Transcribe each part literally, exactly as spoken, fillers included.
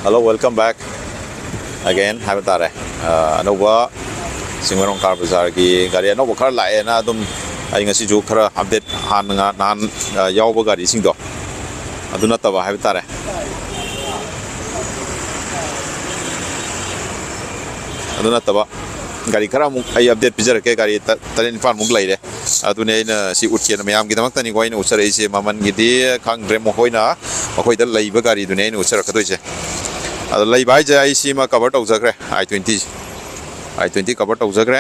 Hello, welcome back again ꯍꯥꯏꯕ ꯇꯥꯔꯦ꯫ ꯑ, ꯑꯅꯧꯕ ꯆꯤꯡꯃꯩꯔꯣꯡ ꯀꯥꯔ ꯕꯖꯥꯔꯒꯤ ꯒꯥꯔꯤ ꯑꯅꯧꯕ ꯈꯔ ꯂꯥꯛꯑꯦꯅ ꯑꯗꯨꯝ ꯑꯩ ꯉꯁꯤꯁꯨ ꯈꯔ ꯑꯞꯗꯦꯠ ꯍꯥꯟꯅ ꯉ-, ꯅꯍꯥꯟ, ꯑ, ꯌꯥꯎꯕ ꯒꯥꯔꯤꯁꯤꯡꯗꯣ ꯑꯗꯨ ꯅꯠꯇꯕ ꯍꯥꯏꯕ ꯇꯥꯔꯦ꯫ ꯑꯗꯨ ꯅꯠꯇꯕ ꯒꯥꯔꯤ ꯈꯔ ꯑꯃꯨꯛ ꯑꯩ ꯑꯞꯗꯦꯠ ꯄꯤꯖꯔꯛꯀꯦ꯫ ꯒꯥꯔꯤ ꯇ-, ꯇꯔꯦꯠ ꯅꯤꯄꯥꯜꯃꯨꯛ ꯂꯩꯔꯦ꯫ ꯑꯗꯨꯅꯦ ꯑꯩꯅ ꯁꯤ ꯎꯠꯀꯦꯅ ꯃꯌꯥꯝꯒꯤꯗꯃꯛꯇꯅꯤꯀꯣ ꯑꯩꯅ ꯎꯠꯆꯔꯛꯏꯁꯦ꯫ ꯃꯃꯜꯒꯤꯗꯤ ꯈꯪꯗ꯭ꯔꯦ, ꯃꯈꯣꯏꯅ, ꯃꯈꯣꯏꯗ ꯂꯩꯕ ꯒꯥꯔꯤꯗꯨꯅꯦ ꯑꯩꯅ ꯎꯠꯆꯔꯛꯀꯗꯣꯏꯁꯦ꯫ ꯑꯗꯣ ꯂꯩꯕ ꯍꯥꯏꯁꯦ ꯑꯩ ꯁꯤꯃ ꯀꯕꯔ ꯇꯧꯖꯈ꯭ꯔꯦ, ꯑꯥꯏ ꯇ꯭ꯋꯦꯟꯇꯤ, ꯑꯥꯏ ꯇ꯭ꯋꯦꯟꯇꯤ ꯀꯕꯔ ꯇꯧꯖꯈ꯭ꯔꯦ꯫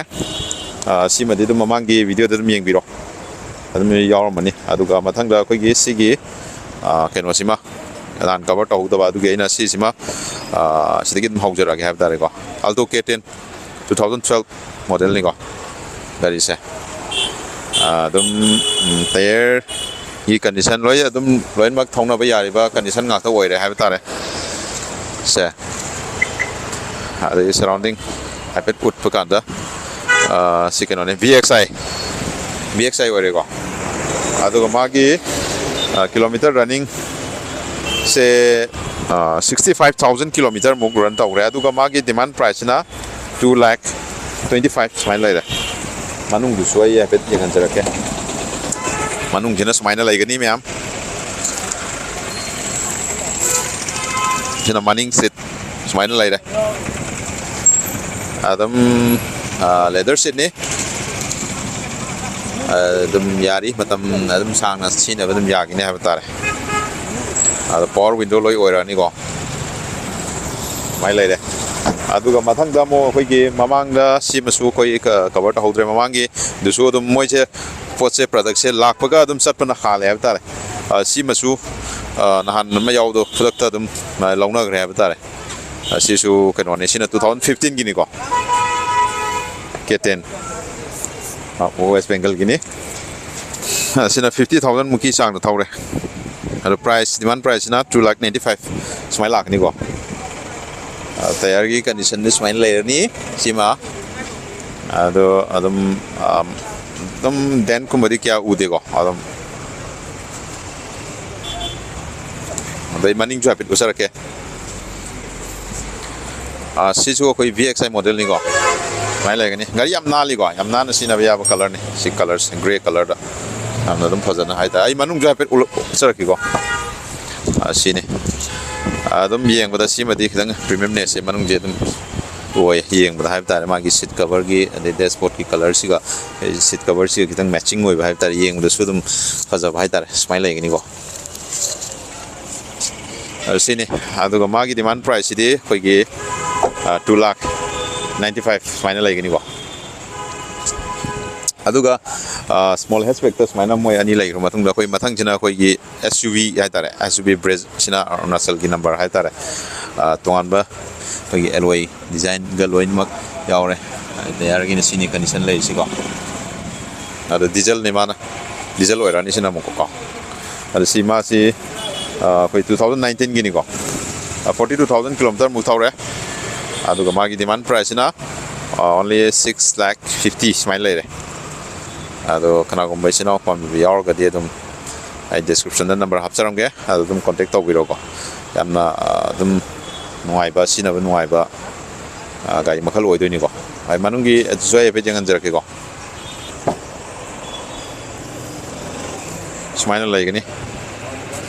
ꯑ, ꯁꯤꯃꯗꯤ ꯑꯗꯨꯝ ꯃꯃꯥꯡꯒꯤ ꯚꯤꯗꯤꯑꯣꯗ ꯑꯗꯨꯝ ꯌꯦꯡꯕꯤꯔꯣ, ꯑꯗꯨꯝ ꯌꯥꯎꯔꯝꯃꯅꯤ꯫ ꯑꯗꯨꯒ ꯃꯊꯪꯗ ꯑꯩꯈꯣꯏꯒꯤ ꯁꯤꯒꯤ, ꯑ, ꯀꯩꯅꯣꯁꯤꯃ ꯅꯍꯥꯟ ꯀꯕꯔ ꯇꯧꯍꯧꯗꯕ, ꯑꯗꯨꯒꯤ ꯑꯩꯅ ꯁꯤꯁꯤꯃ, ꯑ, ꯁꯤꯗꯒꯤ ꯑꯗꯨꯝ ꯍꯧꯖꯔꯛꯑꯒꯦ ꯍꯥꯏꯕ ꯇꯥꯔꯦꯀꯣ꯫ Alto K ten, two thousand twelve modelꯅꯤꯀꯣ ꯒꯥꯔꯤꯁꯦ꯫ ꯑ, ꯑꯗꯨꯝ, ꯎꯝ, ꯇꯥꯌꯔꯒꯤ ꯀꯟꯗꯤꯁꯟ ꯂꯣꯏ ꯑꯗꯨꯝ ꯂꯣꯏꯅꯃꯛ ꯊꯧꯅꯕ ꯌꯥꯔꯤꯕ ꯀꯟꯗꯤꯁꯟ ꯉꯥꯛꯇ ꯑꯣꯏꯔꯦ ꯍꯥꯏꯕ ꯇꯥꯔꯦ꯫ ꯁꯦ, ꯑꯗꯒꯤ ꯁꯔꯥꯎꯟꯗꯤꯡ ꯍꯥꯏꯐꯦꯠ ꯎꯠꯄ ꯀꯥꯟꯗ, ꯑ, ꯁꯤ ꯀꯩꯅꯣꯅꯦ, V X I, V X I ꯑꯣꯏꯔꯦꯀꯣ꯫ ꯑꯗꯨꯒ ꯃꯥꯒꯤ, ꯑ, ꯀꯤꯂꯣꯃꯤꯇꯔ ꯔꯟꯅꯤꯡꯁꯦ, ꯑ, sixty five thousand kilometerꯃꯨꯛ ꯔꯟ ꯇꯧꯈ꯭ꯔꯦ꯫ ꯑꯗꯨꯒ ꯃꯥꯒꯤ demand priceꯁꯤꯅ two lakh twenty five ꯁꯨꯃꯥꯏꯅ ꯂꯩꯔꯦ꯫ ꯃꯅꯨꯡꯗꯨꯁꯨ ꯑꯩ ꯍꯥꯏꯐꯦꯠ ꯌꯦꯡꯍꯟꯖꯔꯛꯀꯦ꯫ ꯃꯅꯨꯡꯁꯤꯅ ꯁꯨꯃꯥꯏꯅ ꯂꯩꯒꯅꯤ ꯃꯌꯥꯝ꯫ ꯁꯤꯅ ꯃꯅꯤꯡ ꯁꯤꯠ ꯁꯨꯃꯥꯏꯅ ꯂꯩꯔꯦ꯫ ꯑꯗꯨꯝ, ꯑ, leather seatꯅꯤ꯫ ꯑꯗꯨꯝ ꯌꯥꯔꯤ, ꯃꯇꯝ ꯑꯗꯨꯝ ꯁꯥꯡꯅ ꯁꯤꯖꯤꯟꯅꯕ ꯑꯗꯨꯝ ꯌꯥꯒꯅꯤ ꯍꯥꯏꯕ ꯇꯥꯔꯦ꯫ ꯑꯗꯣ power window ꯂꯣꯏ ꯑꯣꯏꯔꯛꯑꯅꯤꯀꯣ꯫ ꯁꯨꯃꯥꯏꯅ ꯂꯩꯔꯦ꯫ ꯑꯗꯨꯒ ꯃꯊꯪꯗ ꯑꯃꯨꯛ ꯑꯩꯈꯣꯏꯒꯤ ꯃꯃꯥꯡꯗ ꯁꯤꯃꯁꯨ ꯑꯩꯈꯣꯏ ꯀ-, cover ꯇꯧꯍꯧꯗ꯭ꯔꯦ꯫ ꯃꯃꯥꯡꯒꯤꯗꯨꯁꯨ ꯑꯗꯨꯝ ꯃꯣꯏꯁꯦ ꯄꯣꯠꯁꯦ, productꯁꯦ ꯂꯥꯛꯄꯒ ꯑꯗꯨꯝ ꯆꯠꯄꯅ ꯍꯥꯜꯂꯦ ꯍꯥꯏꯕ ꯇꯥꯔꯦ꯫ ꯑ, ꯁꯤꯃꯁꯨ, ꯑ, ꯅꯍꯥꯟ ꯑꯃ ꯌꯥꯎꯕꯗꯣ ꯈꯨꯗꯛꯇ ꯑꯗꯨꯝ, ꯑ, ꯂꯧꯅꯈ꯭ꯔꯦ ꯍꯥꯏꯕ ꯇꯥꯔꯦ꯫ ꯑ, ꯁꯤꯁꯨ ꯀꯩꯅꯣꯅꯦ, ꯁꯤꯅ two thousand fifteenꯒꯤꯅꯤꯀꯣ, K ten, ꯑ, West Bengalꯒꯤꯅꯤ꯫ ꯑ, ꯁꯤꯅ fifty thousand ꯃꯨꯛꯀꯤ ꯆꯥꯡꯗ ꯊꯧꯔꯦ꯫ ꯑꯗꯣ price, demand priceꯁꯤꯅ two lakh ninety five ꯁꯨꯃꯥꯏꯅ ꯂꯥꯛꯀꯅꯤꯀꯣ꯫ ꯑ, tyreꯒꯤ conditionꯗꯤ ꯁꯨꯃꯥꯏꯅ ꯂꯩꯔꯅꯤ꯫ ꯁꯤꯃ ꯑꯗꯣ ꯑꯗꯨꯝ, ꯑꯝ, ꯑꯗꯨꯝ dentꯀꯨꯝꯕꯗꯤ ꯀꯌꯥ ꯎꯗꯦꯀꯣ꯫ ꯑꯗꯨꯝ, ꯑꯗꯩ ꯃꯅꯤꯡꯁꯨ ꯍꯥꯏꯐꯦꯠ ꯎꯠꯆꯔꯛꯀꯦ꯫ ꯑꯥ, ꯁꯤꯁꯨ ꯑꯩꯈꯣꯏ V X I model ꯅꯤꯀꯣ꯫ ꯁꯨꯃꯥꯏꯅ ꯂꯩꯒꯅꯤ꯫ ꯒꯥꯔꯤ ꯌꯥꯝ ꯅꯥꯜꯂꯤꯀꯣ, ꯌꯥꯝ ꯅꯥꯟꯅ ꯁꯤꯖꯤꯟꯅꯕ ꯌꯥꯕ colour ꯅꯤ꯫ ꯁꯤ colour ꯁꯦ grey colour ꯗ ꯌꯥꯝꯅ ꯑꯗꯨꯝ ꯐꯖꯅ ꯍꯥꯏꯇꯥꯔꯦ꯫ ꯑꯩ ꯃꯅꯨꯡꯁꯨ ꯍꯥꯏꯐꯦꯠ ꯎꯠꯂ-, ꯎꯠꯆꯔꯛꯀꯦꯀꯣ꯫ ꯑꯥ, ꯁꯤꯅꯤ꯫ ꯑꯗꯨꯝ ꯌꯦꯡꯕꯗ ꯁꯤꯃꯗꯤ ꯈꯤꯇꯪ premium ꯅꯦꯁꯁꯦ ꯃꯅꯨꯡꯁꯦ ꯑꯗꯨꯝ ꯑꯣꯏ, ꯌꯦꯡꯕꯗ ꯍꯥꯏꯕ ꯇꯥꯔꯦ꯫ ꯃꯥꯒꯤ seat cover ꯒꯤ ꯑꯗꯩ dashboard ꯀꯤ colour ꯁꯤꯒ, seat cover ꯁꯤꯒ ꯈꯤꯇꯪ matching ꯑꯣꯏꯕ ꯍꯥꯏꯕ ꯇꯥꯔꯦ꯫ ꯌꯦꯡꯕꯗꯁꯨ ꯑꯗꯨꯝ ꯐꯖꯕ ꯍꯥꯏ ꯇꯥꯔꯦ꯫ ꯁꯨꯃꯥꯏꯅ ꯂꯩꯒꯅꯤꯀꯣ꯫ ꯑꯗꯨ ꯁꯤꯅꯤ꯫ ꯑꯗꯨꯒ ꯃꯥꯒꯤ demand price ꯁꯤꯗꯤ ꯑꯩꯈꯣꯏꯒꯤ, ꯑ, two lakh ninety five ꯁꯨꯃꯥꯏꯅ ꯂꯩꯒꯅꯤꯀꯣ꯫ ꯑꯗꯨꯒ, ꯑ, small hatchback ꯇ ꯁꯨꯃꯥꯏꯅ ꯃꯣꯏ ꯑꯅꯤ ꯂꯩꯈ꯭ꯔ ꯃꯇꯨꯡꯗ, ꯑꯩꯈꯣꯏ ꯃꯊꯪꯁꯤꯅ ꯑꯩꯈꯣꯏꯒꯤ S U V ꯍꯥꯏꯇꯥꯔꯦ, S U V Brezza ꯁꯤꯅ ꯑꯔꯨꯅꯥꯆꯜꯒꯤ number ꯍꯥꯏꯇꯥꯔꯦ꯫ ꯑ, ꯇꯣꯉꯥꯟꯕ ꯑꯩꯈꯣꯏꯒꯤ alloy design ꯒ ꯂꯣꯏꯅꯃꯛ ꯌꯥꯎꯔꯦ꯫ Tyre ꯒꯤꯅ ꯁꯤꯅꯤ condition ꯂꯩꯔꯤꯁꯤꯀꯣ꯫ ꯑꯗꯣ diesel ꯅꯤ ꯃꯥꯅ, diesel ꯑꯣꯏꯔꯛꯑꯅꯤ ꯁꯤꯅ ꯑꯃꯨꯛꯀꯣ꯫ ꯑꯗꯣ ꯁꯤ ꯃꯥꯁꯤ, ꯑ, ꯑꯩꯈꯣꯏ two thousand nineteen ꯒꯤꯅꯤꯀꯣ꯫ ꯑ, forty two thousand kilometer ꯃꯨꯛ ꯊꯧꯔꯦ꯫ ꯑꯗꯨꯒ ꯃꯥꯒꯤ demand price ꯁꯤꯅ, ꯑ, only six lakh fifty ꯁꯨꯃꯥꯏꯅ ꯂꯩꯔꯦ꯫ ꯑꯗꯣ ꯀꯅꯥꯒꯨꯝꯕ ꯏꯆꯤꯟ ꯏꯅꯥꯎ ꯄꯥꯝꯕꯤꯕ ꯌꯥꯎꯔꯒꯗꯤ ꯑꯗꯨꯝ ꯑꯩ description ꯗ number ꯍꯥꯞꯆꯔꯝꯒꯦ, ꯑꯗꯨ ꯑꯗꯨꯝ contact ꯇꯧꯕꯤꯔꯣꯀꯣ꯫ ꯌꯥꯝꯅ, ꯑ, ꯑꯗꯨꯝ ꯅꯨꯡꯉꯥꯏꯕ, ꯁꯤꯖꯤꯟꯅꯕ ꯅꯨꯡꯉꯥꯏꯕ, ꯑ, ꯒꯥꯔꯤ ꯃꯈꯜ ꯑꯣꯏꯗꯣꯏꯅꯤꯀꯣ꯫ ꯑꯩ ꯃꯅꯨꯡꯒꯤ ꯑꯗꯨꯁꯨ ꯑꯩ ꯍꯥꯏꯐꯦꯠ ꯌꯦꯡꯍꯟꯖꯔꯛꯀꯦꯀꯣ꯫ ꯁꯨꯃꯥꯏꯅ ꯂꯩꯒꯅꯤ꯫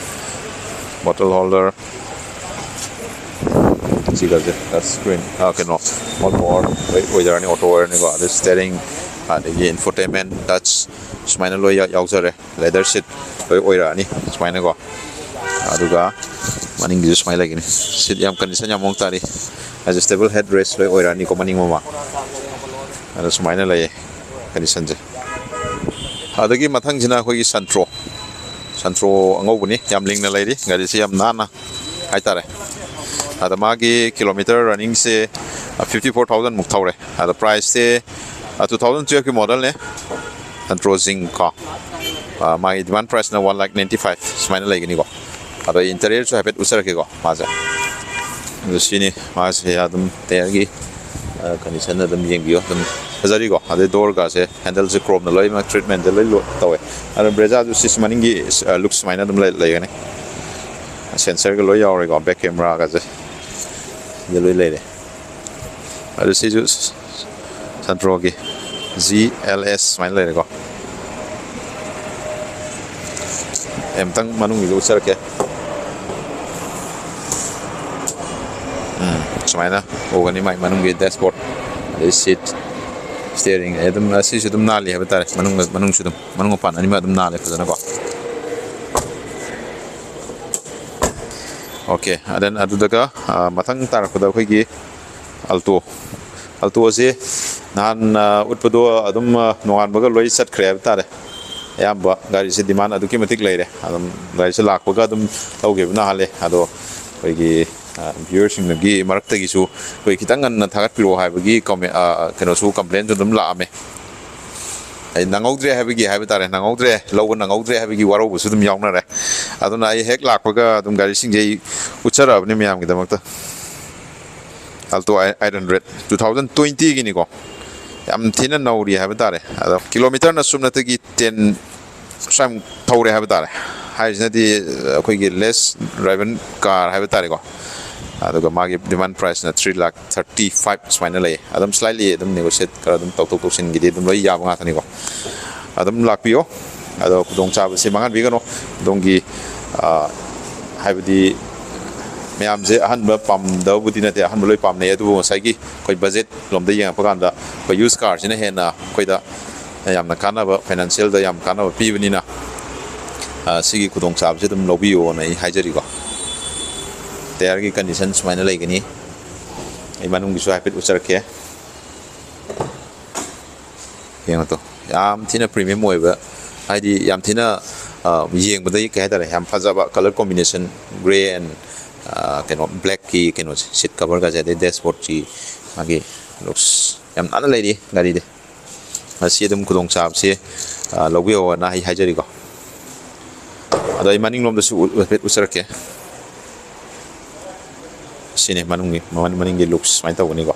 Bottle holder, ꯁꯤꯒꯁꯦ touch screen, ꯑ, ꯀꯩꯅꯣ, all power ꯑꯣꯏ-, ꯑꯣꯏꯖꯔꯅꯤ, auto ꯑꯣꯏꯔꯅꯤꯀꯣ꯫ ꯑꯗꯩ steering, ꯑꯗꯒꯤ infotainment, touch, ꯁꯨꯃꯥꯏꯅ ꯂꯣꯏ ꯌꯥ-, ꯌꯥꯎꯖꯔꯦ꯫ Leather seat ꯂꯣꯏ ꯑꯣꯏꯔꯛꯑꯅꯤ ꯁꯨꯃꯥꯏꯅꯀꯣ꯫ ꯑꯗꯨꯒ ꯃꯅꯤꯡꯒꯤꯁꯨ ꯁꯨꯃꯥꯏꯅ ꯂꯩꯒꯅꯤ꯫ Seat ꯌꯥꯝ condition ꯌꯥꯝ ꯃꯑꯣꯡ ꯇꯥꯔꯤ꯫ Adjustable head rest ꯂꯣꯏ ꯑꯣꯏꯔꯛꯑꯅꯤꯀꯣ, ꯃꯅꯤꯡ ꯃꯃꯥꯡ꯫ ꯑꯗꯣ ꯁꯨꯃꯥꯏꯅ ꯂꯩꯌꯦ condition ꯁꯦ꯫ ꯑꯗꯒꯤ ꯃꯊꯪꯁꯤꯅ ꯑꯩꯈꯣꯏꯒꯤ Santro꯫ Santro ꯑꯉꯧꯕꯅꯤ, ꯌꯥꯝ ꯂꯤꯡꯅ ꯂꯩꯔꯤ꯫ ꯒꯥꯔꯤꯁꯤ ꯌꯥꯝ ꯅꯥꯟꯅ ꯍꯥꯏꯇꯥꯔꯦ꯫ ꯑꯗ ꯃꯥꯒꯤ kilometer running ꯁꯦ fifty four thousand ꯃꯨꯛ ꯊꯧꯔꯦ꯫ ꯑꯗ price ꯁꯦ, ꯑ, two thousand twelve ꯀꯤ model ꯅꯦ꯫ Santro Zing ꯀꯣ꯫ ꯑ, ꯃꯥꯒꯤ demand price ꯅ one lakh ninety five ꯁꯨꯃꯥꯏꯅ ꯂꯩꯒꯅꯤꯀꯣ꯫ ꯑꯗꯣ interior ꯁꯨ ꯍꯥꯏꯐꯦꯠ ꯎꯠꯆꯔꯛꯀꯦꯀꯣ ꯃꯥꯁꯦ꯫ ꯑꯗꯨ ꯁꯤꯅꯤ ꯃꯥꯁꯦ ꯑꯗꯨꯝ tyre ꯒꯤ, ꯑ, condition ꯑꯗꯨꯝ ꯌꯦꯡꯕꯤꯌꯣ꯫ ꯑꯗꯨꯝ ꯐꯖꯔꯤꯀꯣ꯫ ꯑꯗꯩ door ꯒꯁꯦ, handle ꯁꯦ chrome ꯅ ꯂꯣꯏꯅꯃꯛ treatment ꯁꯦ ꯂꯣꯏ ꯂꯣ-, ꯇꯧꯋꯦ꯫ ꯑꯗꯣ Brezza ꯁꯨ ꯁꯤ ꯃꯅꯤꯡꯒꯤ, ꯑ, look ꯁꯨꯃꯥꯏꯅ ꯑꯗꯨꯝ ꯂꯩ-, ꯂꯩꯒꯅꯤ꯫ Sensor ꯒ ꯂꯣꯏ ꯌꯥꯎꯔꯦꯀꯣ, back camera ꯒꯁꯦ꯫ ꯁꯤꯗ ꯂꯣꯏ ꯂꯩꯔꯦ꯫ ꯑꯗꯨ ꯁꯤꯁꯨ ꯁꯟꯇ꯭ꯔꯣꯒꯤ ꯖꯤ ꯑꯦꯜ ꯑꯦꯁ ꯁꯨꯃꯥꯏꯅ ꯂꯩꯔꯦꯀꯣ꯫ ꯑꯩ ꯑꯝꯇꯪ ꯃꯅꯨꯡꯒꯤꯗꯣ ꯎꯠꯆꯔꯛꯀꯦ꯫ ꯎꯝ, ꯁꯨꯃꯥꯏꯅ ꯎꯒꯅꯤ ꯃꯥꯏ ꯃꯅꯨꯡꯒꯤ ꯗꯦꯁꯕꯣꯔꯗ, ꯑꯗꯩ ꯁꯤꯠ, ꯁ꯭ꯇꯤꯌꯔꯤꯡ, ꯑꯩ ꯑꯗꯨꯝ, ꯑꯁꯤꯁꯨ ꯑꯗꯨꯝ ꯅꯥꯜꯂꯤ ꯍꯥꯏꯕ ꯇꯥꯔꯦ꯫ ꯃꯅꯨꯡ, ꯃꯅꯨꯡꯁꯨ ꯑꯗꯨꯝ, ꯃꯅꯨꯡ ꯃꯄꯥꯟ ꯑꯅꯤꯃꯛ ꯑꯗꯨꯝ ꯅꯥꯜꯂꯦ ꯐꯖꯅꯀꯣ꯫ ꯑꯣꯀꯦ, and then ꯑꯗꯨꯗꯒ, ꯑ, ꯃꯊꯪ ꯇꯥꯔꯛꯄꯗ ꯑꯩꯈꯣꯏꯒꯤ ꯑꯜꯇꯣ꯫ ꯑꯜꯇꯣꯁꯦ ꯅꯍꯥꯟ, ꯑ, ꯎꯠꯄꯗꯣ ꯑꯗꯨꯝ, ꯑ, ꯅꯣꯡꯉꯥꯟꯕꯒ ꯂꯣꯏ ꯆꯠꯈ꯭ꯔꯦ ꯍꯥꯏꯕ ꯇꯥꯔꯦ꯫ ꯑꯌꯥꯝꯕ ꯒꯥꯔꯤꯁꯦ ꯗꯤꯃꯥꯟ ꯑꯗꯨꯛꯀꯤ ꯃꯇꯤꯛ ꯂꯩꯔꯦ꯫ ꯑꯗꯨꯝ ꯒꯥꯔꯤꯁꯦ ꯂꯥꯛꯄꯒ ꯑꯗꯨꯝ ꯂꯧꯈꯤꯕꯅ ꯍꯥꯜꯂꯦ꯫ ꯑꯗꯣ ꯑꯩꯈꯣꯏꯒꯤ, ꯑ, ꯚ꯭ꯌꯨꯋꯔꯁꯤꯡꯗꯨꯒꯤ ꯃꯔꯛꯇꯒꯤꯁꯨ ꯑꯩꯈꯣꯏ ꯈꯤꯇꯪ ꯉꯟꯅ ꯊꯥꯒꯠꯄꯤꯔꯛꯑꯣ ꯍꯥꯏꯕꯒꯤ ꯀꯃꯦ-, ꯑ, ꯀꯩꯅꯣꯁꯨ, ꯀꯝꯄ꯭ꯂꯦꯟꯁꯨ ꯑꯗꯨꯝ ꯂꯥꯛꯑꯝꯃꯦ꯫ ꯑꯩ ꯅꯪꯍꯧꯗ꯭ꯔꯦ ꯍꯥꯏꯕꯒꯤ ꯍꯥꯏꯕ ꯇꯥꯔꯦ, ꯅꯪꯍꯧꯗ꯭ꯔꯦ, ꯂꯧꯕ ꯅꯪꯍꯧꯗ꯭ꯔꯦ ꯍꯥꯏꯕꯒꯤ ꯋꯥꯔꯧꯕꯁꯨ ꯑꯗꯨꯝ ꯌꯥꯎꯅꯔꯦ꯫ ꯑꯗꯨꯅ ꯑꯩ ꯍꯦꯛ ꯂꯥꯛꯄꯒ ꯑꯗꯨꯝ ꯒꯥꯔꯤꯁꯤꯡꯁꯦ ꯑꯩ ꯎꯠꯆꯔꯛꯑꯕꯅꯤ ꯃꯌꯥꯝꯒꯤꯗꯃꯛꯇ꯫ Alto eight hundred, two thousand twenty-ꯒꯤꯅꯤꯀꯣ꯫ ꯌꯥꯝ ꯊꯤꯅ ꯅꯧꯔꯤ ꯍꯥꯏꯕ ꯇꯥꯔꯦ꯫ ꯑꯗꯣ ꯀꯤꯂꯣꯃꯤꯇꯔꯅ ꯁꯨꯞꯅꯇꯒꯤ ten ꯁ꯭ꯋꯥꯏꯃꯨꯛ ꯊꯧꯔꯦ ꯍꯥꯏꯕ ꯇꯥꯔꯦ꯫ ꯍꯥꯏꯔꯤꯁꯤꯅꯗꯤ ꯑꯩꯈꯣꯏꯒꯤ less driven car ꯍꯥꯏꯕ ꯇꯥꯔꯦꯀꯣ꯫ ꯑꯗꯨꯒ ꯃꯥꯒꯤ demand priceꯅ three lakh thirty five ꯁꯨꯃꯥꯏꯅ ꯂꯩ꯫ ꯑꯗꯨꯝ slightly ꯑꯗꯨꯝ negotiate ꯈꯔ ꯑꯗꯨꯝ ꯇꯧꯊꯣꯛ ꯇꯧꯁꯤꯟꯒꯤꯗꯤ ꯑꯗꯨꯝ ꯂꯣꯏ ꯌꯥꯕ ꯉꯥꯛꯇꯅꯤꯀꯣ꯫ ꯑꯗꯨꯝ ꯂꯥꯛꯄꯤꯌꯣ꯫ ꯑꯗꯣ ꯈꯨꯗꯣꯡꯆꯥꯕꯁꯤ ꯃꯥꯡꯍꯟꯕꯤꯒꯅꯨ꯫ ꯑꯗꯣꯝꯒꯤ, ꯑ, ꯍꯥꯏꯕꯗꯤ ꯃꯌꯥꯝꯁꯦ ꯑꯍꯟꯕ ꯄꯥꯝꯗꯕꯕꯨꯗꯤ ꯅꯠꯇꯦ, ꯑꯍꯟꯕ ꯂꯣꯏ ꯄꯥꯝꯅꯩ꯫ ꯑꯗꯨꯕꯨ ꯉꯁꯥꯏꯒꯤ ꯑꯩꯈꯣꯏ budget ꯂꯣꯝꯗ ꯌꯦꯡꯉꯛꯄ ꯀꯥꯟꯗ ꯑꯩꯈꯣꯏ used carꯁꯤꯅ ꯍꯦꯟꯅ ꯑꯩꯈꯣꯏꯗ ꯌꯥꯝꯅ ꯀꯥꯟꯅꯕ, financialꯗ ꯌꯥꯝ ꯀꯥꯟꯅꯕ ꯄꯤꯕꯅꯤꯅ, ꯑ, ꯁꯤꯒꯤ ꯈꯨꯗꯣꯡꯆꯥꯕꯁꯤ ꯑꯗꯨꯝ ꯂꯧꯕꯤꯌꯣꯅ ꯑꯩ ꯍꯥꯏꯖꯔꯤꯀꯣ꯫ Tyreꯒꯤ condition ꯁꯨꯃꯥꯏꯅ ꯂꯩꯒꯅꯤ꯫ ꯑꯩ ꯃꯅꯨꯡꯒꯤꯁꯨ ꯍꯥꯏꯐꯦꯠ ꯎꯠꯆꯔꯛꯀꯦ꯫ ꯌꯦꯡꯉꯣ ꯇꯣ, ꯌꯥꯝ ꯊꯤꯅ premium ꯑꯣꯏꯕ, ꯍꯥꯏꯗꯤ ꯌꯥꯝ ꯊꯤꯅ, ꯑ, ꯌꯦꯡꯕꯗ ꯀꯩ ꯍꯥꯏꯇꯥꯔꯦ, ꯌꯥꯝ ꯐꯖꯕ colour combination, grey and, ꯑ, ꯀꯩꯅꯣ, blackꯀꯤ ꯀꯩꯅꯣꯁꯦ, seat coverꯒꯁꯦ, ꯑꯗꯩ dashboardꯀꯤ ꯃꯥꯒꯤ looks ꯌꯥꯝ ꯅꯥꯟꯅ ꯂꯩꯔꯤ ꯒꯥꯔꯤꯗꯤ꯫ ꯃꯁꯤ ꯑꯗꯨꯝ ꯈꯨꯗꯣꯡꯆꯥꯕꯁꯤ, ꯑ, ꯂꯧꯕꯤꯌꯣꯅ ꯑꯩ ꯍꯥꯏꯖꯔꯤꯀꯣ꯫ ꯑꯗꯣ ꯑꯩ ꯃꯅꯤꯡꯂꯣꯝꯗꯁꯨ ꯎ-, ꯍꯥꯏꯐꯦꯠ ꯎꯠꯆꯔꯛꯀꯦ꯫ ꯁꯤꯅꯤ ꯃꯅꯨꯡꯒꯤ, ꯃꯃꯜ ꯃꯅꯤꯡꯒꯤ looks ꯁꯨꯃꯥꯏꯅ ꯇꯧꯒꯅꯤꯀꯣ꯫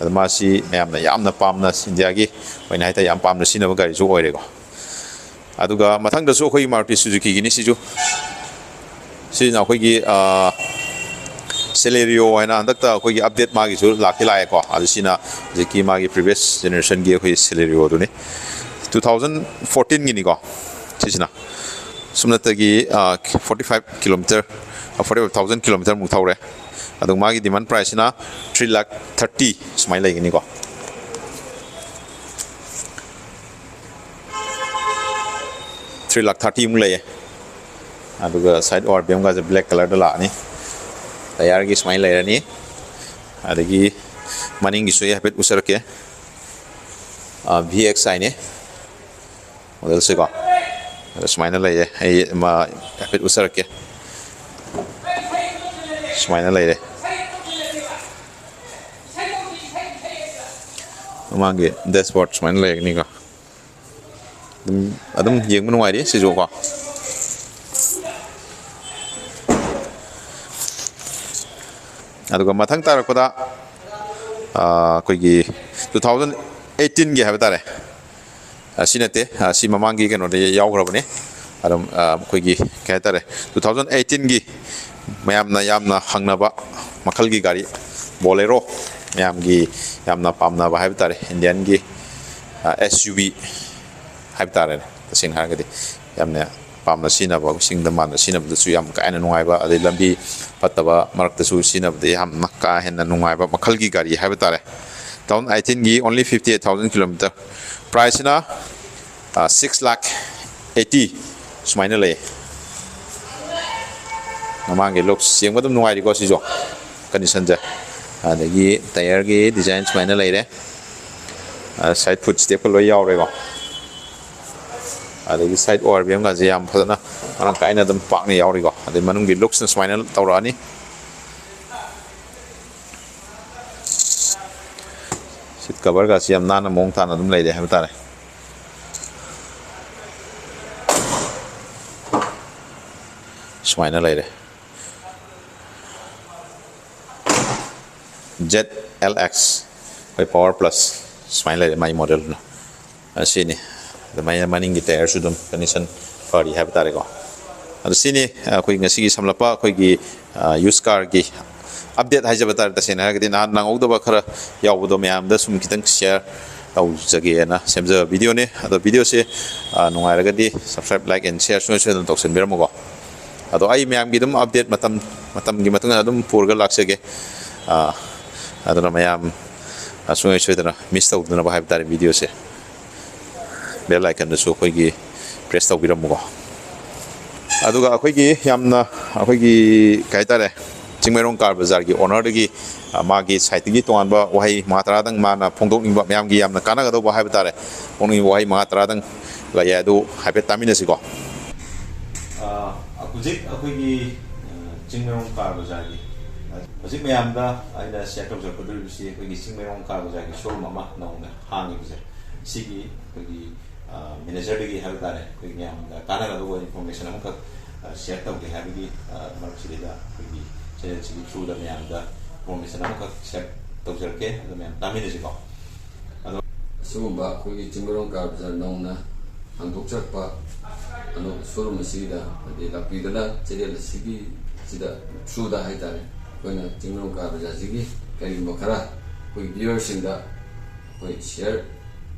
ꯑꯗꯣ ꯃꯥꯁꯤ ꯃꯌꯥꯝꯅ ꯌꯥꯝꯅ ꯄꯥꯝꯅ, ꯏꯟꯗꯤꯌꯥꯒꯤ ꯑꯣꯏꯅ ꯍꯥꯏꯇꯥꯔꯦ, ꯌꯥꯝ ꯄꯥꯝꯅ ꯁꯤꯖꯤꯟꯅꯕ ꯒꯥꯔꯤꯁꯨ ꯑꯣꯏꯔꯦꯀꯣ꯫ ꯑꯗꯨꯒ ꯃꯊꯪꯗꯁꯨ ꯑꯩꯈꯣꯏꯒꯤ Maruti Suzukiꯒꯤꯅꯤ ꯁꯤꯁꯨ꯫ ꯁꯤꯅ ꯑꯩꯈꯣꯏꯒꯤ, ꯑ, Celerio ꯍꯥꯏꯅ ꯍꯟꯗꯛꯇ ꯑꯩꯈꯣꯏꯒꯤ ꯑꯞꯗꯦꯠ ꯃꯥꯒꯤꯁꯨ ꯂꯥꯛꯇꯤ ꯂꯥꯛꯑꯦꯀꯣ꯫ ꯑꯗꯨ ꯁꯤꯅ ꯍꯧꯖꯤꯛꯀꯤ ꯃꯥꯒꯤ previous generationꯒꯤ ꯑꯩꯈꯣꯏ Celerioꯗꯨꯅꯤ, two thousand fourteenꯒꯤꯅꯤꯀꯣ꯫ ꯁꯤꯁꯤꯅ ꯁꯨꯞꯅꯇꯒꯤ forty five kilometer, forty five thousand kilometerꯃꯨꯛ ꯊꯧꯔꯦ꯫ ꯑꯗꯨ ꯃꯥꯒꯤ demand priceꯁꯤꯅ three lakh thirty ꯁꯨꯃꯥꯏꯅ ꯂꯩꯒꯅꯤꯀꯣ꯫ Three lakh thirtyꯃꯨꯛ ꯂꯩꯌꯦ꯫ ꯑꯗꯨꯒ side ORVMꯒꯁꯦ black colorꯗ ꯂꯥꯛꯑꯅꯤ꯫ Tyreꯒꯤ ꯁꯨꯃꯥꯏꯅ ꯂꯩꯔꯅꯤ꯫ ꯑꯗꯒꯤ ꯃꯅꯤꯡꯒꯤꯁꯨ ꯑꯩ ꯍꯥꯏꯐꯦꯠ ꯎꯠꯆꯔꯛꯀꯦ꯫ VXIꯅꯦ modelꯁꯦꯀꯣ꯫ ꯑꯗ ꯁꯨꯃꯥꯏꯅ ꯂꯩꯌꯦ꯫ ꯑꯩ ꯃꯥ ꯍꯥꯏꯐꯦꯠ ꯎꯠꯆꯔꯛꯀꯦ꯫ ꯁꯨꯃꯥꯏꯅ ꯂꯩꯔꯦ꯫ ꯃꯃꯥꯡꯒꯤ dashboard ꯁꯨꯃꯥꯏꯅ ꯂꯩꯒꯅꯤꯀꯣ꯫ ꯑꯗꯨꯝ, ꯑꯗꯨꯝ ꯌꯦꯡꯕ ꯅꯨꯡꯉꯥꯏꯔꯤ ꯁꯤꯁꯨꯀꯣ꯫ ꯑꯗꯨꯒ ꯃꯊꯪ ꯇꯥꯔꯛꯄꯗ, ꯑ, ꯑꯩꯈꯣꯏꯒꯤ two thousand eighteenꯒꯤ ꯍꯥꯏꯕ ꯇꯥꯔꯦ꯫ ꯑ, ꯁꯤ ꯅꯠꯇꯦ, ꯑ, ꯁꯤ ꯃꯃꯥꯡꯒꯤ ꯀꯩꯅꯣꯗ ꯌꯥꯎꯈ꯭ꯔꯕꯅꯤ꯫ ꯑꯗꯨꯝ, ꯑ, ꯑꯩꯈꯣꯏꯒꯤ ꯀꯩ ꯍꯥꯏꯇꯥꯔꯦ, two thousand eighteenꯒꯤ ꯃꯌꯥꯝꯅ ꯌꯥꯝꯅ ꯍꯪꯅꯕ ꯃꯈꯜꯒꯤ ꯒꯥꯔꯤ, Bolero, ꯃꯌꯥꯝꯒꯤ ꯌꯥꯝꯅ ꯄꯥꯝꯅꯕ ꯍꯥꯏꯕ ꯇꯥꯔꯦ, Indianꯒꯤ, ꯑ, SUV ꯍꯥꯏꯕ ꯇꯥꯔꯦꯅꯦ꯫ ꯇꯁꯦꯡꯅ ꯍꯥꯏꯔꯒꯗꯤ ꯌꯥꯝꯅ ꯄꯥꯝꯅ ꯁꯤꯖꯤꯟꯅꯕ, ꯆꯤꯡꯗ ꯃꯥꯟꯗ ꯁꯤꯖꯤꯟꯅꯕꯗꯁꯨ ꯌꯥꯝ ꯀꯥ ꯍꯦꯟꯅ ꯅꯨꯡꯉꯥꯏꯕ, ꯑꯗꯩ ꯂꯝꯕꯤ ꯐꯠꯇꯕ ꯃꯔꯛꯇꯁꯨ ꯁꯤꯖꯤꯟꯅꯕꯗ ꯌꯥꯝꯅ ꯀꯥ ꯍꯦꯟꯅ ꯅꯨꯡꯉꯥꯏꯕ ꯃꯈꯜꯒꯤ ꯒꯥꯔꯤ ꯍꯥꯏꯕ ꯇꯥꯔꯦ꯫ Two thousand eighteenꯒꯤ only fifty eight thousand kilometer, priceꯁꯤꯅ, ꯑ, six lakh eighty ꯁꯨꯃꯥꯏꯅ ꯂꯩ꯫ ꯃꯃꯥꯡꯒꯤ looks ꯌꯦꯡꯕ ꯑꯗꯨꯝ ꯅꯨꯡꯉꯥꯏꯔꯤꯀꯣ ꯁꯤꯁꯨ, conditionꯁꯦ꯫ ꯑꯗꯒꯤ tyreꯒꯤ design ꯁꯨꯃꯥꯏꯅ ꯂꯩꯔꯦ꯫ ꯑ, side footstepꯀ ꯂꯣꯏ ꯌꯥꯎꯔꯦꯀꯣ꯫ ꯑꯗꯒꯤ side ORVMꯒꯁꯦ ꯌꯥꯝ ꯐꯖꯅ ꯃꯔꯥꯡ ꯀꯥꯏꯅ ꯑꯗꯨꯝ ꯄꯥꯛꯅ ꯌꯥꯎꯔꯤꯀꯣ꯫ ꯑꯗꯩ ꯃꯅꯨꯡꯒꯤ looksꯅ ꯁꯨꯃꯥꯏꯅ ꯇꯧꯔꯛꯑꯅꯤ꯫ Seat coverꯒꯁꯦ ꯌꯥꯝ ꯅꯥꯟꯅ ꯃꯑꯣꯡ ꯇꯥꯅ ꯑꯗꯨꯝ ꯂꯩꯔꯦ ꯍꯥꯏꯕ ꯇꯥꯔꯦ꯫ ꯁꯨꯃꯥꯏꯅ ꯂꯩꯔꯦ꯫ ZLX, ꯑꯩꯈꯣꯏ Power Plus ꯁꯨꯃꯥꯏꯅ ꯂꯩꯔꯦ ꯃꯥꯏ modelꯗꯨꯅ꯫ ꯑꯁꯤꯅꯤ꯫ ꯑꯗꯨꯃꯥꯏꯅ ꯃꯅꯤꯡꯒꯤ tyreꯁꯨ ꯑꯗꯨꯝ condition ꯐꯔꯤ ꯍꯥꯏꯕ ꯇꯥꯔꯦꯀꯣ꯫ ꯑꯗꯨ ꯁꯤꯅꯤ ꯑꯩꯈꯣꯏ ꯉꯁꯤꯒꯤ ꯁꯝꯂꯞꯄ ꯑꯩꯈꯣꯏꯒꯤ, ꯑ, used carꯒꯤ ꯑꯞꯗꯦꯠ ꯍꯥꯏꯖꯕ ꯇꯥꯔꯦ꯫ ꯇꯁꯦꯡꯅ ꯍꯥꯏꯔꯒꯗꯤ ꯅꯍꯥꯟ ꯅꯪꯍꯧꯗꯕ ꯈꯔ ꯌꯥꯎꯕꯗꯣ ꯃꯌꯥꯝꯗ ꯁꯨꯝ ꯈꯤꯇꯪ ꯁꯤꯌꯔ ꯇꯧꯖꯒꯦꯅ ꯁꯦꯝꯖꯕ ꯚꯤꯗꯤꯑꯣꯅꯦ꯫ ꯑꯗꯣ ꯚꯤꯗꯤꯑꯣꯁꯦ, ꯑ, ꯅꯨꯡꯉꯥꯏꯔꯒꯗꯤ subscribe, like and share ꯁꯨꯡꯁꯣꯏ ꯁꯣꯏꯗꯅ ꯇꯧꯁꯟꯕꯤꯔꯝꯃꯨꯀꯣ꯫ ꯑꯗꯣ ꯑꯩ ꯃꯌꯥꯝꯒꯤ ꯑꯗꯨꯝ ꯑꯞꯗꯦꯠ ꯃꯇꯝ ꯃꯇꯝꯒꯤ ꯃꯇꯨꯡ ꯏꯟꯅ ꯑꯗꯨꯝ ꯄꯨꯔꯒ ꯂꯥꯛꯆꯒꯦ꯫ ꯑ, ꯑꯗꯨꯅ ꯃꯌꯥꯝ, ꯑ, ꯁꯨꯡꯁꯣꯏ ꯁꯣꯏꯗꯅ ꯃꯤꯁ ꯇꯧꯗꯅꯕ ꯍꯥꯏꯕ ꯇꯥꯔꯦ ꯚꯤꯗꯤꯑꯣꯁꯦ꯫ ꯕꯦꯜ ꯑꯥꯏꯀꯟꯗꯨꯁꯨ ꯑꯩꯈꯣꯏꯒꯤ ꯄ꯭ꯔꯦꯁ ꯇꯧꯕꯤꯔꯝꯃꯨꯀꯣ꯫ ꯑꯗꯨꯒ ꯑꯩꯈꯣꯏꯒꯤ ꯌꯥꯝꯅ, ꯑꯩꯈꯣꯏꯒꯤ ꯀꯩ ꯍꯥꯏꯇꯥꯔꯦ, ꯆꯤꯡꯃꯩꯔꯣꯡ ꯀꯥꯔ ꯕꯖꯥꯔꯒꯤ ꯑꯣꯅꯔꯗꯒꯤ, ꯑ, ꯃꯥꯒꯤ ꯁꯥꯏꯠꯇꯒꯤ ꯇꯣꯉꯥꯟꯕ ꯋꯥꯍꯩ ꯃꯉꯥ ꯇꯔꯥꯗꯪ ꯃꯥꯅ ꯐꯣꯡꯗꯣꯛꯅꯤꯡꯕ, ꯃꯌꯥꯝꯒꯤ ꯌꯥꯝꯅ ꯀꯥꯟꯅꯒꯗꯧꯕ ꯍꯥꯏꯕ ꯇꯥꯔꯦ, ꯐꯣꯡꯗꯣꯛꯅꯤꯡꯕ ꯋꯥꯍꯩ ꯃꯉꯥ ꯇꯔꯥꯗꯪ ꯂꯩꯌꯦ, ꯑꯗꯨ ꯍꯥꯏꯐꯦꯠ ꯇꯥꯃꯤꯟꯅꯁꯤꯀꯣ꯫ ꯑ, ꯍꯧꯖꯤꯛ ꯑꯩꯈꯣꯏꯒꯤ, ꯑ, ꯆꯤꯡꯃꯩꯔꯣꯡ ꯀꯥꯔ ꯕꯖꯥꯔꯒꯤ, ꯑ, ꯍꯧꯖꯤꯛ ꯃꯌꯥꯝꯗ ꯑꯩꯅ ꯁꯤꯌꯔ ꯇꯧꯖꯔꯛꯀꯗꯧꯔꯤꯕꯁꯤ ꯑꯩꯈꯣꯏꯒꯤ ꯆꯤꯡꯃꯩꯔꯣꯡ ꯀꯥꯔ ꯕꯖꯥꯔꯒꯤ ꯁꯣꯔꯨꯝ ꯑꯃ ꯅꯧꯅ ꯍꯥꯡꯉꯤꯕꯁꯦ, ꯁꯤꯒꯤ ꯑꯩꯈꯣꯏꯒꯤ, ꯑ, ꯃꯦꯅꯦꯖꯔꯗꯒꯤ ꯍꯥꯏꯕ ꯇꯥꯔꯦ, ꯑꯩꯈꯣꯏꯒꯤ ꯃꯌꯥꯝꯗ ꯀꯥꯟꯅꯒꯗꯧꯕ ꯏꯟꯐꯣꯔꯃꯦꯁꯟ ꯑꯃꯈꯛ, ꯑ, ꯁꯤꯌꯔ ꯇꯧꯒꯦ ꯍꯥꯏꯕꯒꯤ, ꯑ, ꯃꯔꯛꯁꯤꯗꯩꯗ ꯑꯩꯈꯣꯏꯒꯤ ꯆꯦꯅꯦꯜꯁꯤꯒꯤ ꯊ꯭ꯔꯨꯗ ꯃꯌꯥꯝꯗ ꯏꯟꯐꯣꯔꯃꯦꯁꯟ ꯑꯃꯈꯛ ꯁꯤꯌꯔ ꯇꯧꯖꯔꯛꯀꯦ꯫ ꯑꯗꯣ ꯃꯌꯥꯝ ꯇꯥꯃꯤꯟꯅꯁꯤꯀꯣ꯫ ꯑꯗꯣ ꯑꯁꯤꯒꯨꯝꯕ ꯑꯩꯈꯣꯏꯒꯤ ꯆꯤꯡꯃꯩꯔꯣꯡ ꯀꯥꯔ ꯕꯖꯥꯔ ꯅꯧꯅ ꯍꯥꯡꯗꯣꯛꯆꯔꯛꯄ ꯑꯗꯣ ꯁꯣꯔꯨꯝ ꯑꯁꯤꯗ ꯍꯥꯏꯗꯤ ꯂꯥꯛꯄꯤꯗꯨꯅ ꯆꯦꯅꯦꯜ ꯑꯁꯤꯒꯤ ꯁꯤꯗ ꯊ꯭ꯔꯨꯗ ꯍꯥꯏꯇꯥꯔꯦ, ꯑꯩꯈꯣꯏꯅ ꯆꯤꯡꯃꯩꯔꯣꯡ ꯀꯥꯔ ꯕꯖꯥꯔꯁꯤꯒꯤ ꯀꯔꯤꯒꯨꯝꯕ ꯈꯔ ꯑꯩꯈꯣꯏ ꯚ꯭ꯌꯨꯋꯔꯁꯤꯡꯗ ꯑꯩꯈꯣꯏ ꯁꯤꯌꯔ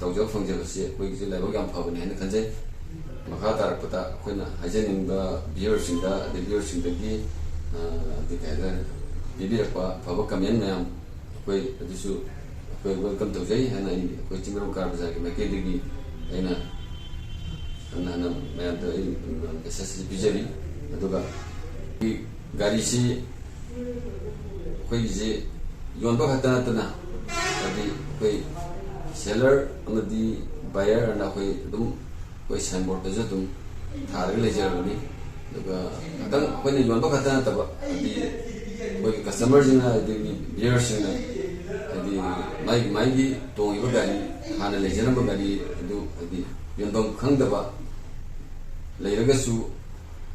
ꯇꯧꯖꯕ ꯐꯪꯖꯕꯁꯤ ꯑꯩꯈꯣꯏꯒꯤꯁꯨ ꯂꯥꯏꯕꯛ ꯌꯥꯝ ꯐꯕꯅꯤ ꯍꯥꯏꯅ ꯈꯟꯖꯩ꯫ ꯃꯈꯥ ꯇꯥꯔꯛꯄꯗ ꯑꯩꯈꯣꯏꯅ ꯍꯥꯏꯖꯅꯤꯡꯕ ꯚ꯭ꯌꯨꯋꯔꯁꯤꯡꯗ ꯑꯗꯩ ꯚ꯭ꯌꯨꯋꯔꯁꯤꯡꯗꯒꯤ, ꯑ, ꯑꯗꯩ ꯀꯩ ꯍꯥꯏꯇꯥꯔꯦ, ꯄꯤꯕꯤꯔꯛꯄ ꯑꯐꯕ ꯀꯃꯦꯟ ꯃꯌꯥꯝ ꯑꯩꯈꯣꯏ ꯑꯗꯨꯁꯨ ꯑꯩꯈꯣꯏ ꯋꯦꯜꯀꯝ ꯇꯧꯖꯩ ꯍꯥꯏꯅ ꯑꯩ ꯑꯩꯈꯣꯏ ꯆꯤꯡꯃꯩꯔꯣꯡ ꯀꯥꯔ ꯕꯖꯥꯔꯒꯤ ꯃꯥꯏꯀꯩꯗꯒꯤ ꯑꯩꯅ ꯍꯟꯅ ꯍꯟꯅ ꯃꯌꯥꯝꯗ ꯑꯩ ꯃꯦꯁꯦꯖ ꯄꯤꯖꯔꯤ꯫ ꯑꯗꯨꯒ ꯑꯩꯈꯣꯏ ꯒꯥꯔꯤꯁꯤ ꯑꯩꯈꯣꯏꯒꯤꯁꯤ ꯌꯣꯟꯕ ꯈꯛꯇ ꯅꯠꯇꯅ ꯍꯥꯏꯗꯤ ꯑꯩꯈꯣꯏ ꯁꯦꯂꯔ ꯑꯃꯗꯤ ꯕꯥꯌꯔ ꯑꯅ ꯑꯩꯈꯣꯏ ꯑꯗꯨꯝ ꯑꯩꯈꯣꯏ ꯁꯥꯏꯟꯕꯣꯔꯗꯇꯁꯨ ꯑꯗꯨꯝ ꯊꯥꯔꯒ ꯂꯩꯖꯔꯕꯅꯤ꯫ ꯑꯗꯨꯒ ꯈꯇꯪ ꯑꯩꯈꯣꯏꯅ ꯌꯣꯟꯕ ꯈꯛꯇ ꯅꯠꯇꯕ ꯍꯥꯏꯗꯤ ꯑꯩꯈꯣꯏꯒꯤ ꯀꯁꯇꯃꯔꯁꯤꯡꯅ ꯑꯗꯒꯤ ꯚꯤꯌꯔꯁꯤꯡꯅ ꯍꯥꯏꯗꯤ ꯃꯥꯒꯤ ꯃꯥꯒꯤ ꯇꯣꯡꯉꯤꯕ ꯒꯥꯔꯤ, ꯍꯥꯟꯅ ꯂꯩꯖꯔꯝꯕ ꯒꯥꯔꯤ ꯑꯗꯨ ꯍꯥꯏꯗꯤ ꯌꯣꯟꯐꯝ ꯈꯪꯗꯕ ꯂꯩꯔꯒꯁꯨ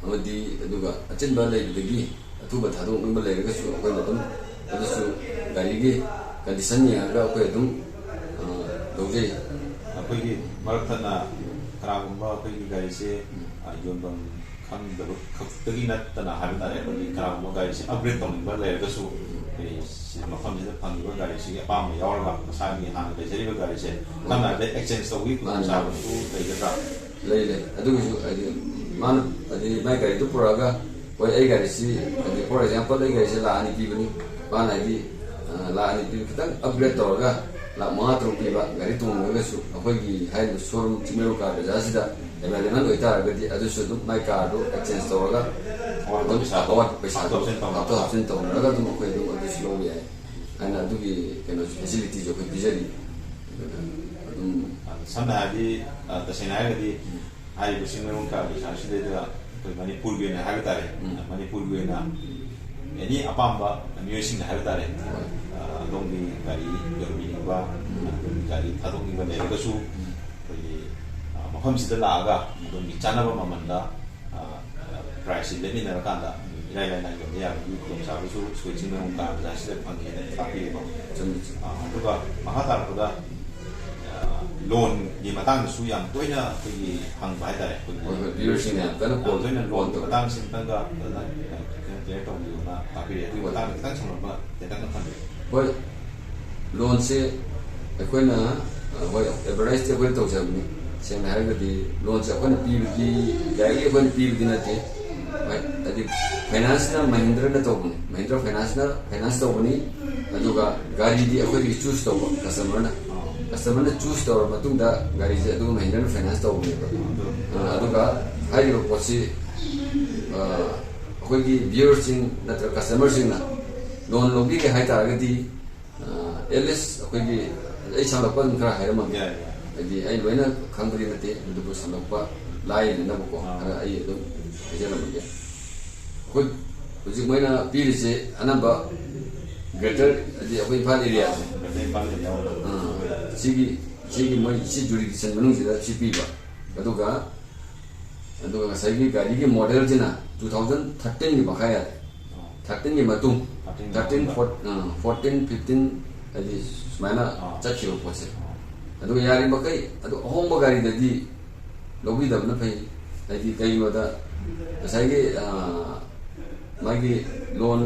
ꯑꯃꯗꯤ ꯑꯗꯨꯒ ꯑꯆꯤꯟꯕ ꯂꯩꯕꯗꯒꯤ ꯑꯊꯨꯕ ꯊꯥꯗꯣꯛꯅꯤꯡꯕ ꯂꯩꯔꯒꯁꯨ ꯑꯩꯈꯣꯏꯅ ꯑꯗꯨꯝ ꯑꯗꯨꯁꯨ ꯒꯥꯔꯤꯒꯤ ꯀꯟꯗꯤꯁꯟ ꯌꯦꯡꯉꯒ ꯑꯩꯈꯣꯏ ꯑꯗꯨꯝ, ꯑ, ꯂꯧꯖꯩ꯫ ꯑꯩꯈꯣꯏꯒꯤ ꯃꯔꯛ ꯊꯠꯅ ꯀꯅꯥꯒꯨꯝꯕ ꯑꯩꯈꯣꯏꯒꯤ ꯒꯥꯔꯤꯁꯦ, ꯎꯝ꯫ ꯑ, ꯌꯣꯟꯐꯝ ꯈꯪꯗꯕ ꯈꯛꯇꯒꯤ ꯅꯠꯇꯅ ꯍꯥꯏꯕ ꯇꯥꯔꯦ, ꯑꯩꯈꯣꯏꯒꯤ ꯀꯅꯥꯒꯨꯝꯕ ꯒꯥꯔꯤꯁꯦ ꯑꯞꯒ꯭ꯔꯦꯗ ꯇꯧꯅꯤꯡꯕ ꯂꯩꯔꯒꯁꯨ, ꯎꯝ꯫ ꯑꯩꯈꯣꯏ ꯁꯤ ꯃꯐꯝꯁꯤꯗ ꯐꯪꯉꯤꯕ ꯒꯥꯔꯤꯁꯤꯒꯤ ꯑꯄꯥꯝꯕ ꯌꯥꯎꯔꯒ ꯃꯁꯥꯒꯤ ꯍꯥꯟꯅ ꯂꯩꯖꯔꯤꯕ ꯒꯥꯔꯤꯁꯦ ꯁꯝꯅ ꯍꯥꯏꯔꯕꯗ exchange ꯇꯧꯕꯒꯤ ꯃꯥꯅꯤ, ꯈꯨꯗꯣꯡꯆꯥꯕꯁꯨ ꯂꯩꯒꯗ꯭ꯔꯥ? ꯂꯩ ꯂꯩ꯫ ꯑꯗꯨꯒꯤꯁꯨ ꯍꯥꯏꯗꯤ ꯃꯥꯅ ꯍꯥꯏꯗꯤ ꯃꯥꯏ ꯒꯥꯔꯤꯗꯨ ꯄꯨꯔꯛꯑꯒ, ꯍꯣꯏ, ꯑꯩ ꯒꯥꯔꯤꯁꯤ ꯍꯥꯏꯗꯤ for example ꯑꯩ ꯒꯥꯔꯤꯁꯤ ꯂꯥꯛ ꯑꯅꯤ ꯄꯤꯕꯅꯤ, ꯃꯥꯅ ꯍꯥꯏꯗꯤ ꯂꯥꯛ ꯑꯅꯤ ꯄꯤꯕ ꯈꯤꯇꯪ upgrade ꯇꯧꯔꯒ ꯂꯥꯛ ꯃꯉꯥ ꯇꯔꯨꯛ ꯄꯤꯕ ꯒꯥꯔꯤ ꯇꯣꯡꯉꯒꯁꯨ ꯑꯩꯈꯣꯏꯒꯤ ꯍꯥꯏꯔꯤꯕ showroom ꯆꯤꯡꯃꯩꯔꯣꯡ car bazaar ꯁꯤꯗ available ꯑꯣꯏꯇꯥꯔꯒꯗꯤ ꯑꯗꯨꯁꯨ ꯑꯗꯨꯝ ꯃꯥꯏ car ꯗꯨ exchange ꯇꯧꯔꯒ ꯑꯋꯥꯠꯄ ꯑꯗꯨꯝ ꯄꯩꯁꯥꯗꯣ ꯑꯋꯥꯠꯄ ꯄꯩꯁꯥꯗꯣ ꯍꯥꯞꯇꯣꯛ ꯍꯥꯞꯆꯤꯟ ꯇꯧꯅꯔꯒ ꯍꯥꯞꯇꯣꯛ ꯍꯥꯞꯆꯤꯟ ꯇꯧꯅꯔꯒ ꯑꯗꯨꯝ ꯑꯩꯈꯣꯏ ꯑꯗꯨꯝ ꯑꯗꯨꯁꯨ ꯂꯧꯕ ꯌꯥꯏ ꯍꯥꯏꯅ ꯑꯗꯨꯒꯤ ꯀꯩꯅꯣꯁꯨ facility ꯁꯨ ꯑꯩꯈꯣꯏ ꯄꯤꯖꯔꯤ꯫ ꯑꯗꯨꯅ ꯑꯗꯨꯝ ꯁꯝꯅ ꯍꯥꯏꯔꯗꯤ, ꯑ, ꯇꯁꯦꯡꯅ ꯍꯥꯏꯔꯒꯗꯤ ꯍꯥꯏꯔꯤꯕ ꯆꯤꯡꯃꯩꯔꯣꯡ car bazaar ꯁꯤꯗꯩꯗ ꯑꯩꯈꯣꯏ ꯃꯅꯤꯄꯨꯔꯒꯤ ꯑꯣꯏꯅ ꯍꯥꯏꯕ ꯇꯥꯔꯦ, ꯎꯝ꯫ ꯃꯅꯤꯄꯨꯔꯒꯤ ꯑꯣꯏꯅ ꯑꯦꯅꯤ ꯑꯄꯥꯝꯕ ꯃꯤꯑꯣꯏꯁꯤꯡꯅ ꯍꯥꯏꯕ ꯇꯥꯔꯦ, ꯍꯣꯏ꯫ ꯑ, ꯑꯗꯣꯝꯒꯤ ꯒꯥꯔꯤ ꯌꯣꯟꯕꯤꯅꯤꯡꯕ, ꯑꯗꯣꯝꯒꯤ ꯒꯥꯔꯤ ꯊꯥꯗꯣꯛꯅꯤꯡꯕ ꯂꯩꯔꯒꯁꯨ ꯑꯩꯈꯣꯏꯒꯤ, ꯑ, ꯃꯐꯝꯁꯤꯗ ꯂꯥꯛꯑꯒ ꯑꯗꯣꯝꯒꯤ ꯆꯥꯅꯕ ꯃꯃꯜꯗ, ꯑ, price ꯁꯤ ꯂꯦꯞꯃꯤꯟꯅꯔꯀꯥꯟꯗ ꯏꯔꯥꯏ ꯂꯥꯏꯅ ꯌꯣꯟꯕ ꯌꯥꯕꯒꯤ ꯈꯨꯗꯣꯡꯆꯥꯕꯁꯨ ꯑꯩꯈꯣꯏ ꯆꯤꯡꯃꯩꯔꯣꯡ car bazaar ꯁꯤꯗ ꯐꯪꯉꯦꯅ ꯇꯥꯛꯄꯤꯔꯦꯀꯣ꯫ ꯆꯨꯝꯃꯤ, ꯆꯨꯝꯃꯤ꯫ ꯑ, ꯑꯗꯨꯒ ꯃꯈꯥ ꯇꯥꯔꯛꯄꯗ, ꯑ, loan ꯒꯤ ꯃꯇꯥꯡꯗꯁꯨ ꯌꯥꯝ ꯇꯣꯏꯅ ꯑꯩꯈꯣꯏꯒꯤ ꯍꯪꯕ ꯍꯥꯏꯇꯥꯔꯦ, ꯑꯩꯈꯣꯏꯒꯤ ꯍꯣꯏ, ꯍꯣꯏ, viewer ꯁꯤꯡꯅ ꯌꯥꯝ ꯀꯟꯅ ꯌꯥꯝ call ꯇꯣꯏꯅ call loan ꯒꯤ ꯇꯧ- ꯃꯇꯥꯡꯁꯤ ꯑꯝꯇꯪꯒ ꯐꯖꯅ clear ꯇꯧꯕꯤꯌꯣꯅ ꯇꯥꯛꯄꯤꯔꯦ꯫ ꯑꯗꯨꯒꯤ ꯍꯣꯏ꯫ ꯃꯇꯥꯡꯗ ꯈꯤꯇꯪ ꯁꯝꯂꯞꯄ ꯇꯦꯟꯇꯛꯅ ꯊꯝꯕꯤꯌꯨ꯫ ꯍꯣꯏ, loan ꯁꯦ ꯑꯩꯈꯣꯏꯅ, ꯑ, ꯍꯣꯏ, advertise ꯇꯤ ꯑꯩꯈꯣꯏꯅ ꯇꯧꯖꯕꯅꯤ꯫ ꯁꯦꯡꯅ ꯍꯥꯏꯔꯒꯗꯤ loan ꯁꯦ ꯑꯩꯈꯣꯏꯅ ꯄꯤꯕꯗꯤ, directly ꯑꯩꯈꯣꯏꯅ ꯄꯤꯕꯗꯤ ꯅꯠꯇꯦ꯫ ꯍꯣꯏ, ꯍꯥꯏꯗꯤ finance ꯅ Mahindra ꯅ ꯇꯧꯕꯅꯤ, Mahindra finance ꯅ finance ꯇꯧꯕꯅꯤ꯫ ꯑꯗꯨꯒ ꯒꯥꯔꯤꯗꯤ ꯑꯩꯈꯣꯏꯗꯒꯤ choose ꯇꯧꯕ customer ꯅ, customer ꯅ choose ꯇꯧꯔꯕ ꯃꯇꯨꯡꯗ ꯒꯥꯔꯤꯁꯦ ꯑꯗꯨꯒ Mahindra ꯅ finance ꯇꯧꯕꯅꯦꯕ꯫ ꯑ, ꯑꯗꯨꯒ ꯍꯥꯏꯔꯤꯕ ꯄꯣꯠꯁꯤ, ꯑ, ꯑꯩꯈꯣꯏꯒꯤ viewer ꯁꯤꯡ ꯅꯠꯇ꯭ꯔꯒ customer ꯁꯤꯡꯅ loan ꯂꯧꯕꯤꯒꯦ ꯍꯥꯏꯇꯥꯔꯒꯗꯤ, ꯑ, at least ꯑꯩꯈꯣꯏꯒꯤ, ꯑꯩ ꯁꯝꯂꯞꯄ ꯑꯗꯨꯝ ꯈꯔ ꯍꯥꯏꯔꯝꯃꯒꯦ꯫ ꯌꯥꯏ, ꯌꯥꯏ꯫ ꯍꯥꯏꯗꯤ ꯑꯩ ꯂꯣꯏꯅ ꯈꯪꯕꯗꯤ ꯅꯠꯇꯦ, ꯑꯗꯨꯕꯨ ꯁꯝꯂꯞꯄ ꯂꯥꯏꯅꯅꯕꯀꯣ ꯑꯥ꯫ ꯈꯔ ꯑꯩ ꯑꯗꯨꯝ ꯍꯥꯏꯖꯔꯝꯃꯒꯦ꯫ ꯑꯩꯈꯣꯏ ꯍꯧꯖꯤꯛ ꯃꯣꯏꯅ ꯄꯤꯔꯤꯁꯦ ꯑꯅꯝꯕ greater, ꯍꯥꯏꯗꯤ ꯑꯩꯈꯣꯏ ꯏꯝꯐꯥꯜ area ꯁꯦ꯫ Greater Imphal area꯫ ꯑꯥ, ꯁꯤꯒꯤ, ꯁꯤꯒꯤ ꯃꯣꯏ ꯁꯤ jurisdiction ꯃꯅꯨꯡꯁꯤꯗ ꯁꯤ ꯄꯤꯕ꯫ ꯑꯗꯨꯒ, ꯑꯗꯨꯒ ꯉꯁꯥꯏꯒꯤ ꯒꯥꯔꯤꯒꯤ model ꯁꯤꯅ two thousand thirteen ꯒꯤ ꯃꯈꯥ ꯌꯥꯗꯦ꯫ Thirteen ꯒꯤ ꯃꯇꯨꯡ, Thirteen thirteen, ꯃꯇꯨꯡꯗ꯫ four-, ꯑ, fourteen, fifteen ꯍꯥꯏꯗꯤ ꯁꯨꯃꯥꯏꯅ ꯑꯥ꯫ ꯆꯠꯈꯤꯕ ꯄꯣꯠꯁꯦ꯫ ꯑꯥ꯫ ꯑꯗꯨꯒ ꯌꯥꯔꯤꯃꯈꯩ ꯑꯗꯨ ꯑꯍꯣꯡꯕ ꯒꯥꯔꯤꯗꯗꯤ ꯂꯧꯕꯤꯗꯕꯅ ꯐꯩ꯫ ꯍꯥꯏꯗꯤ ꯀꯩꯒꯤꯅꯣꯗ ꯉꯁꯥꯏꯒꯤ, ꯑ, ꯃꯥꯒꯤ loan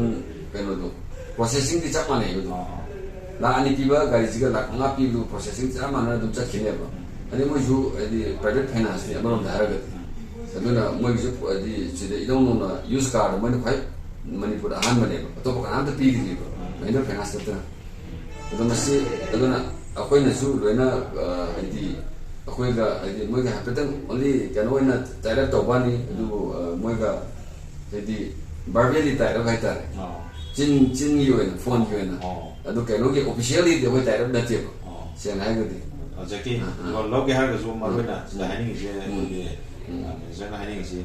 ꯀꯩꯅꯣꯗꯣ, ꯄ꯭ꯔꯣꯁꯦꯁꯤꯡꯗꯤ ꯆꯞ ꯃꯥꯟꯅꯩꯕ ꯑꯗꯨꯝ꯫ ꯑꯥ, ꯑꯥ꯫ ꯂꯥꯛ ꯑꯅꯤ ꯄꯤꯕ ꯒꯥꯔꯤꯁꯤꯒ ꯂꯥꯛ ꯃꯉꯥ ꯄꯤꯕꯗꯨ ꯄ꯭ꯔꯣꯁꯦꯁꯤꯡ ꯆꯞ ꯃꯥꯟꯅꯅ ꯑꯗꯨꯝ ꯆꯠꯈꯤꯅꯦꯕ꯫ ꯎꯝ꯫ ꯑꯗꯩ ꯃꯣꯏꯁꯨ ꯍꯥꯏꯗꯤ ꯄ꯭ꯔꯥꯏꯚꯦꯠ ꯐꯥꯏꯅꯥꯟꯁꯅꯤ ꯑꯃꯔꯣꯝꯗ ꯍꯥꯏꯔꯒꯗꯤ꯫ ꯎꯝ꯫ ꯑꯗꯨꯅ ꯃꯣꯏꯒꯤꯁꯨ ꯍꯥꯏꯗꯤ ꯁꯤꯗ ꯏꯅꯧ ꯅꯧꯅ ꯌꯨꯁ ꯀꯥꯔꯗ ꯃꯣꯏꯅ ꯈ꯭ꯋꯥꯏ ꯃꯅꯤꯄꯨꯔꯗ ꯑꯍꯥꯟꯕꯅꯦꯕ, ꯑꯇꯣꯞꯄ ꯀꯅꯥꯝꯇ ꯄꯤꯗ꯭ꯔꯤꯕ, ꯎꯝ꯫ ꯃꯍꯤꯟꯗ꯭ꯔ ꯐꯥꯏꯅꯥꯟꯁ ꯅꯠꯇꯅ꯫ ꯑꯗꯣ ꯃꯁꯤ, ꯑꯗꯨꯅ ꯑꯩꯈꯣꯏꯅꯁꯨ ꯂꯣꯏꯅ, ꯑ, ꯍꯥꯏꯗꯤ ꯑꯩꯈꯣꯏꯒ ꯍꯥꯏꯗꯤ ꯃꯣꯏꯒ ꯍꯥꯏꯐꯦꯠꯇꯪ ꯑꯣꯟꯂꯤ ꯀꯩꯅꯣ ꯑꯣꯏꯅ ꯇꯥꯏꯠ ꯑꯞ ꯇꯧꯕ ꯋꯥꯅꯤ, ꯑꯗꯨꯕꯨ, ꯑ, ꯃꯣꯏꯒ ꯍꯥꯏꯗꯤ ꯚꯔꯕꯦꯂꯤ ꯇꯥꯏꯠ ꯑꯞ ꯍꯥꯏꯇꯥꯔꯦ꯫ ꯑꯥ꯫ ꯆꯤꯟ, ꯆꯤꯟꯒꯤ ꯑꯣꯏꯅ, ꯐꯣꯟꯒꯤ ꯑꯣꯏꯅ꯫ ꯑꯣ꯫ ꯑꯗꯨ ꯀꯩꯅꯣꯒꯤ ꯑꯣꯐꯤꯁꯤꯌꯦꯜꯂꯤꯗꯤ ꯑꯩꯈꯣꯏ ꯇꯥꯏꯠ ꯑꯞ ꯅꯠꯇꯦꯕ, ꯑꯣ꯫ ꯁꯦꯡꯅ ꯍꯥꯏꯔꯒꯗꯤ꯫ ꯑꯣꯖꯥꯀꯤ ꯑꯥ, ꯑꯥ꯫ ꯂꯧꯒꯦ ꯍꯥꯏꯔꯒꯁꯨ ꯃꯔꯨ ꯑꯣꯏꯅ ꯁꯤꯗ ꯎꯝ꯫ ꯍꯥꯏꯅꯤꯡꯉꯤꯁꯦ ꯎꯝ꯫ ꯑꯩꯈꯣꯏꯒꯤ, ꯎꯝ꯫ ꯑ, ꯃꯦꯅꯦꯖꯔꯅ ꯍꯥꯏꯅꯤꯡꯉꯤꯁꯤ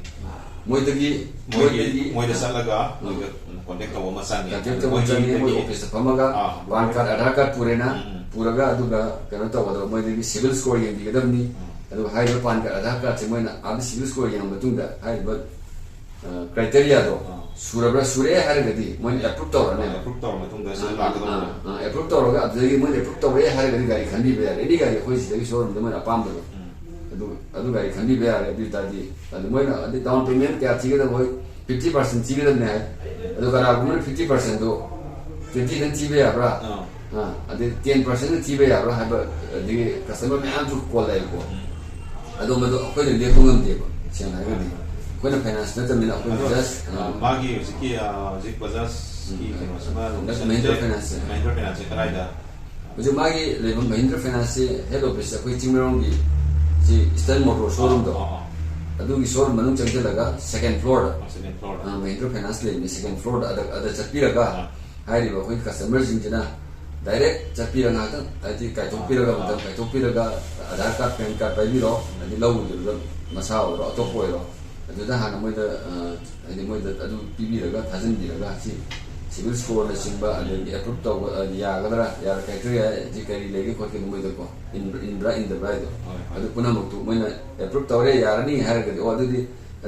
ꯃꯣꯏꯗꯒꯤ, ꯃꯣꯏꯒꯤ, ꯃꯣꯏꯗꯒꯤ ꯃꯣꯏꯗ ꯆꯠꯂꯒ ꯎꯝ꯫ ꯃꯣꯏꯒ ꯀꯣꯟꯇꯦꯛ ꯇꯧꯕ ꯑꯃ ꯆꯪꯉꯦ꯫ ꯀꯟꯇꯦꯛ ꯇꯧꯕ ꯆꯪꯉꯤ, ꯃꯣꯏ ꯃꯣꯏꯒꯤ ꯑꯣꯐꯤꯁꯇ ꯐꯝꯃꯒ ꯑꯥ, ꯄꯥꯟ ꯀꯥꯔꯗ, ꯑꯙꯥꯔ ꯀꯥꯔꯗ ꯄꯨꯔꯦꯅ, ꯎꯝ, ꯎꯝ꯫ ꯄꯨꯔꯒ ꯑꯗꯨꯒ ꯀꯩꯅꯣ ꯇꯧꯒꯗꯕ, ꯃꯣꯏꯗꯒꯤ ꯁꯤꯚꯤꯜ ꯁ꯭ꯀꯣꯔ ꯌꯦꯡꯕꯤꯒꯗꯕꯅꯤ꯫ ꯎꯝ꯫ ꯑꯗꯨꯒ ꯍꯥꯏꯔꯤꯕ ꯄꯥꯟ ꯀꯥꯔꯗ, ꯑꯥꯙꯥꯔ ꯀꯥꯔꯗꯁꯦ ꯃꯣꯏꯅ ꯑꯥꯗ ꯁꯤꯚꯤꯜ ꯁ꯭ꯀꯣꯔ ꯌꯦꯡꯉ ꯃꯇꯨꯡꯗ ꯍꯥꯏꯔꯤꯕ, ꯑ, ꯀ꯭ꯔꯥꯏꯇꯦꯔꯤꯌꯥꯗꯣ ꯑꯥ꯫ ꯁꯨꯔꯕ꯭ꯔꯥ, ꯁꯨꯔꯦ ꯍꯥꯏꯔꯒꯗꯤ ꯃꯣꯏꯅ ꯑꯦꯄ꯭ꯔꯨꯞ ꯇꯧꯔꯅꯦꯕ꯫ ꯑꯦꯄ꯭ꯔꯨꯞ ꯇꯧꯔ ꯃꯇꯨꯡꯗ ꯁꯤꯗ ꯑꯥ, ꯂꯥꯛꯀꯗꯧꯕ꯫ ꯑꯥ, ꯑꯥ, ꯑꯦꯄ꯭ꯔꯨꯞ ꯇꯧꯔꯒ ꯑꯗꯨꯗꯒꯤ ꯃꯣꯏꯅ ꯑꯦꯄ꯭ꯔꯨꯞ ꯇꯧꯔꯦ ꯍꯥꯏꯔꯒꯗꯤ ꯒꯥꯔꯤ ꯈꯟꯕꯤꯕ ꯌꯥꯔꯦ꯫ ꯑꯦꯅꯤ ꯒꯥꯔꯤ ꯑꯩꯈꯣꯏ ꯁꯤꯗꯒꯤ ꯁꯣꯔꯨꯝꯗ ꯃꯣꯏꯅ ꯑꯄꯥꯝꯕꯗꯣ꯫ ꯎꯝ꯫ ꯑꯗꯨ, ꯑꯗꯨ ꯒꯥꯔꯤ ꯈꯟꯕꯤꯕ ꯌꯥꯔꯦ꯫ ꯑꯗꯨ ꯑꯣꯏ ꯇꯥꯔꯗꯤ ꯑꯗꯨ ꯃꯣꯏꯅ ꯑꯗꯩ ꯗꯥꯎꯟ ꯄꯦꯃꯦꯟ ꯀꯌꯥ ꯊꯤꯒꯗꯕ, ꯍꯣꯏ, ꯐꯤꯐꯇꯤ ꯄꯥꯔꯁꯦꯟ ꯊꯤꯒꯗꯕꯅꯦ ꯍꯥꯏ꯫ ꯑꯗꯣ ꯀꯅꯥꯒꯨꯝꯕꯅ ꯐꯤꯐꯇꯤ ꯄꯥꯔꯁꯦꯟꯗꯣ ꯇ꯭ꯋꯦꯟꯇꯤꯗꯪ ꯊꯤꯕ ꯌꯥꯕ꯭ꯔꯥ? ꯑꯥ꯫ ꯑꯥ, ꯑꯗꯩ ꯇꯦꯟ ꯄꯥꯔꯁꯦꯟꯗ ꯊꯤꯕ ꯌꯥꯕ꯭ꯔꯥ ꯍꯥꯏꯕ, ꯑꯗꯒꯤ ꯀꯁꯇꯃꯔ ꯃꯌꯥꯝꯁꯨ ꯀꯣꯜ ꯂꯥꯛꯑꯦꯕꯀꯣ꯫ ꯎꯝ꯫ ꯑꯗꯣ ꯃꯗꯨ ꯑꯩꯈꯣꯏꯅ ꯂꯦꯞꯄ ꯉꯝꯗꯦꯕ, ꯁꯦꯡꯅ ꯍꯥꯏꯔꯒꯗꯤ꯫ ꯑꯩꯈꯣꯏꯅ ꯐꯥꯏꯅꯥꯟꯁ ꯅꯠꯇꯕꯅꯤꯅ ꯑꯩꯈꯣꯏꯅ ꯑꯗꯣ, just, ꯑ, ꯑ, ꯃꯥꯒꯤ ꯍꯧꯖꯤꯛꯀꯤ, ꯑ, ꯍꯧꯖꯤꯛ ꯕꯖꯥꯖꯀꯤ ꯎꯝ, ꯀꯩꯅꯣꯁꯤꯃ ꯃꯍꯤꯟꯗ꯭ꯔ ꯐꯥꯏꯅꯥꯟꯁꯁꯦ꯫ ꯃꯍꯤꯟꯗ꯭ꯔ ꯐꯥꯏꯅꯥꯟꯁꯁꯦ ꯀꯗꯥꯏꯗ? ꯍꯧꯖꯤꯛ ꯃꯥꯒꯤ ꯂꯩꯐꯝ ꯃꯍꯤꯟꯗ꯭ꯔ ꯐꯥꯏꯅꯥꯟꯁꯁꯤ ꯍꯦꯗ ꯑꯣꯐꯤꯁꯁꯦ ꯑꯩꯈꯣꯏ ꯆꯤꯡꯃꯩꯔꯣꯡꯒꯤ ꯁꯤ ꯏꯁꯇꯔꯟ ꯃꯣꯇꯣꯔ ꯁꯣꯔꯨꯝꯗꯣ, ꯑꯥ, ꯑꯥ, ꯑꯥ꯫ ꯑꯗꯨꯒꯤ ꯁꯣꯔꯨꯝ ꯃꯅꯨꯡ ꯆꯪꯁꯤꯜꯂꯒ ꯁꯦꯀꯦꯟ ꯐ꯭ꯂꯣꯔꯗ, ꯑꯥ, ꯁꯦꯀꯦꯟ ꯐ꯭ꯂꯣꯔꯗ꯫ ꯑꯥ, ꯃꯍꯤꯟꯗ꯭ꯔ ꯐꯥꯏꯅꯥꯟꯁ ꯂꯩꯕꯅꯤ ꯁꯦꯀꯦꯟ ꯐ꯭ꯂꯣꯔꯗ꯫ ꯑꯗ, ꯑꯗ ꯆꯠꯄꯤꯔꯒ ꯑꯥ꯫ ꯍꯥꯏꯔꯤꯕ ꯑꯩꯈꯣꯏꯒꯤ ꯀꯁꯇꯃꯔꯁꯤꯡꯁꯤꯅ ꯗꯥꯏꯔꯦꯛ ꯆꯠꯄꯤꯔꯒ ꯉꯥꯏꯍꯥꯛꯇꯪ ꯍꯥꯏꯗꯤ ꯀꯥꯏꯊꯣꯛꯄꯤꯔꯒ, ꯑꯥ, ꯑꯥ꯫ ꯃꯇꯝ ꯀꯥꯏꯊꯣꯛꯄꯤꯔꯒ ꯑꯙꯥꯔ ꯀꯥꯔꯗ, ꯄꯦꯟ ꯀꯥꯔꯗ ꯄꯥꯏꯕꯤꯔꯣ, ꯍꯥꯏꯗꯤ ꯂꯧꯔꯨꯗꯕꯗ ꯃꯁꯥ ꯑꯣꯏꯔꯣ ꯑꯇꯣꯞꯄ ꯑꯣꯏꯔꯣ, ꯑꯗꯨꯗ ꯍꯥꯟꯅ ꯃꯣꯏꯗ, ꯑ, ꯍꯥꯏꯗꯤ ꯃꯣꯏꯗ ꯑꯗꯨ ꯄꯤꯕꯤꯔꯒ ꯊꯥꯖꯤꯟꯕꯤꯔꯒ ꯁꯤ ꯁꯤꯚꯤꯜ ꯁ꯭ꯀꯣꯔꯅꯆꯤꯡꯕ, ꯑꯗꯒꯤ ꯑꯦꯄ꯭ꯔꯨꯞ ꯇꯧꯕ, ꯑ, ꯌꯥꯒꯗ꯭ꯔꯥ, ꯌꯥꯔ ꯀ꯭ꯔꯥꯏꯇꯦꯔꯤꯌꯥ ꯍꯥꯏꯗꯤ ꯀꯔꯤ ꯂꯩꯒꯦ ꯈꯣꯠꯀꯦ ꯃꯣꯏꯗꯀꯣ, ꯏꯟꯕ꯭ꯔꯥ, ꯏꯟꯗꯕ꯭ꯔꯥ ꯍꯥꯏꯗꯣ, ꯍꯣꯏ, ꯍꯣꯏ꯫ ꯑꯗꯨ ꯄꯨꯝꯅꯃꯛꯇꯨ ꯃꯣꯏꯅ ꯑꯦꯄ꯭ꯔꯨꯞ ꯇꯧꯔꯦ, ꯌꯥꯔꯅꯤ ꯍꯥꯏꯔꯒꯗꯤ, ꯑꯣ, ꯑꯗꯨꯗꯤ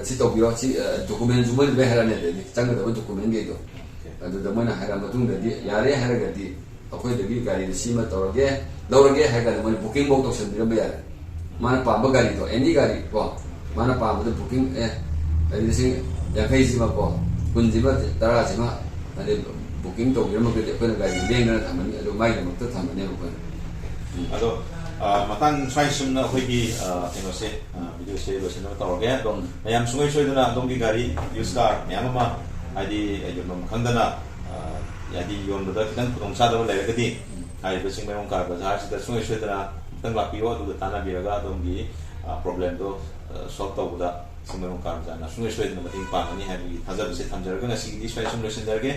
ꯁꯤ ꯇꯧꯕꯤꯔꯣ, ꯁꯤ, ꯑ, ꯗꯣꯀꯨꯃꯦꯟꯁꯨ ꯃꯣꯏꯅ ꯂꯣꯏ ꯍꯥꯏꯔꯛꯑꯅꯤ, ꯑꯗꯩꯗꯤ ꯆꯪꯒꯗꯕ ꯗꯣꯀꯨꯃꯦꯟꯈꯩꯗꯣ꯫ ꯑꯣꯀꯦ꯫ ꯑꯗꯨꯗ ꯃꯣꯏꯅ ꯍꯥꯏꯔꯛꯑ ꯃꯇꯨꯡꯗꯗꯤ ꯌꯥꯔꯦ ꯍꯥꯏꯔꯒꯗꯤ ꯑꯩꯈꯣꯏꯗꯒꯤ ꯒꯥꯔꯤꯗꯨ ꯁꯤꯃ ꯇꯧꯔꯒꯦ, ꯂꯧꯔꯒꯦ ꯍꯥꯏ ꯀꯥꯟꯗ ꯃꯣꯏꯅ ꯕꯨꯀꯤꯡꯐꯧ ꯇꯧꯁꯟꯕꯤꯔꯝꯕ ꯌꯥꯔꯦ꯫ ꯃꯥꯅ ꯄꯥꯝꯕ ꯒꯥꯔꯤꯗꯣ, ꯑꯦꯅꯤ ꯒꯥꯔꯤ ꯀꯣ, ꯃꯥꯅ ꯄꯥꯝꯕꯗ ꯕꯨꯀꯤꯡ, ꯑꯦ, ꯑꯩ ꯂꯤꯁꯤꯡ ꯌꯥꯡꯈꯩꯁꯤꯃ ꯀꯣ, ꯀꯨꯟꯁꯤꯃ, ꯇꯔꯥꯁꯤꯃ ꯑꯗꯩ ꯕꯨꯀꯤꯡ ꯇꯧꯕꯤꯔꯝꯃꯒꯗꯤ ꯑꯩꯈꯣꯏꯅ ꯒꯥꯔꯤ ꯂꯦꯡꯗꯅ ꯊꯝꯃꯅꯤ, ꯑꯗꯨ ꯃꯥꯒꯤꯗꯃꯛꯇ ꯊꯝꯃꯅꯦꯕ ꯑꯩꯈꯣꯏꯅ꯫ ꯎꯝ꯫ ꯑꯗꯣ ꯑ, ꯃꯇꯥꯡ ꯁ꯭ꯋꯥꯏ ꯁꯨꯝꯅ ꯑꯩꯈꯣꯏꯒꯤ ꯑ, ꯀꯩꯅꯣꯁꯦ, ꯑ, ꯚꯤꯗꯤꯑꯣꯁꯦ ꯂꯣꯏꯁꯤꯟꯅꯕ ꯇꯧꯔꯒꯦ꯫ ꯑꯗꯣ ꯃꯌꯥꯝ ꯁꯨꯡꯁꯣꯏ ꯁꯣꯏꯗꯅ ꯑꯗꯣꯝꯒꯤ ꯒꯥꯔꯤ ꯌꯨꯁ ꯀꯥꯔ ꯃꯌꯥꯝ ꯑꯃ ꯍꯥꯏꯗꯤ ꯌꯣꯟꯐꯝ ꯈꯪꯗꯅ ꯑ, ꯍꯥꯏꯗꯤ ꯌꯣꯟꯕꯗ ꯈꯤꯇꯪ ꯈꯨꯗꯣꯡꯆꯥꯗꯕ ꯂꯩꯔꯒꯗꯤ ꯍꯥꯏꯔꯤꯕ ꯆꯤꯡꯃꯩꯔꯣꯡ ꯀꯥꯔ ꯕꯖꯥꯔꯁꯤꯗ ꯁꯨꯡꯁꯣꯏ ꯁꯣꯏꯗꯅ ꯑꯃꯨꯛꯇꯪ ꯂꯥꯛꯄꯤꯌꯣ꯫ ꯑꯗꯨꯒ ꯇꯥꯟꯅꯕꯤꯔꯒ ꯑꯗꯣꯝꯒꯤ ꯄ꯭ꯔꯣꯕ꯭ꯂꯦꯝꯗꯣ ꯁꯣꯜꯕ ꯇꯧꯕꯗ ꯆꯤꯡꯃꯩꯔꯣꯡ ꯀꯥꯔ ꯕꯖꯥꯔꯅ ꯁꯨꯡꯁꯣꯏ ꯁꯣꯏꯗꯅ ꯃꯇꯦꯡ ꯄꯥꯡꯒꯅꯤ ꯍꯥꯏꯕꯒꯤ ꯊꯥꯖꯕꯁꯦ ꯊꯝꯖꯔꯒ ꯉꯁꯤꯒꯤꯗꯤ ꯁ꯭ꯋꯥꯏ ꯁꯨꯝ ꯂꯣꯏꯁꯤꯟꯖꯔꯒꯦ꯫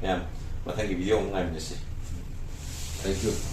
ꯃꯌꯥꯝ ꯃꯊꯪꯒꯤ ꯚꯤꯗꯤꯑꯣ ꯑꯃꯨꯛ ꯉꯥꯏꯃꯤꯟꯅꯁꯤ꯫ Thank you.